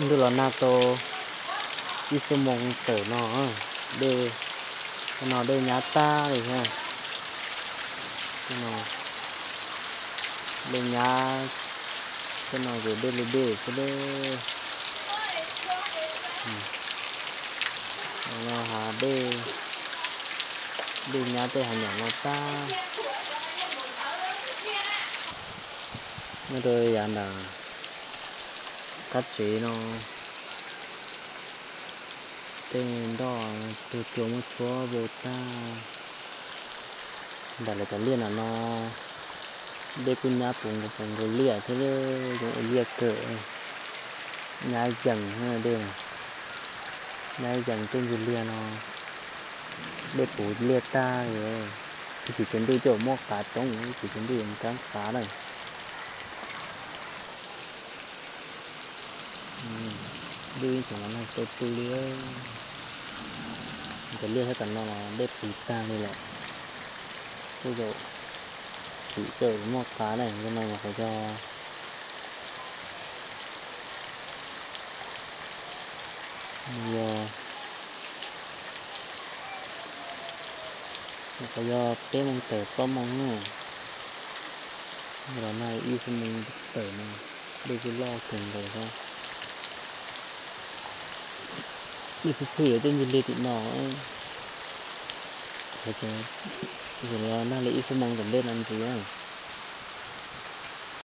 Ntuj los nag tau ib xuab moos tawm no, dej, no dej nyab tag li thiab. Dej nyab, tej no ces dej li dej xwb dej. No hav dej, dej nyab tej hav nyom no tag. Nyob rau yav nram qab tsev no, tej ntoj tug cua muab tshuab vau tag. Nram lawv cov liaj nram no, dej kuj nyab puv nkaus puv nkaus liaj thiab, zoo ua liaj kawg. Nyab yees dej, nyab yees tej ntsis liaj no, dej puv liaj tag li. Ib chim tsaus ntuj coj muab qav coob, ib chim tsaus ntuj yuav kaab qav na. Dej ib tsoom no nag tau tu li. Cov liaj thiab tam no los dej puv tag li lawm. Tej zaum chim coj muab qav na, zoo no mas qhov yog, yog, qhov yog peb moos tawm plaub moos na. Los nag ib xuab moos tawm no, dej kuj loj kawg nkaus thiab. Dej phwj phwj yuav tej ntsis liaj tim no. Ces nag li ib xuab moos tom ntej no ntxiv.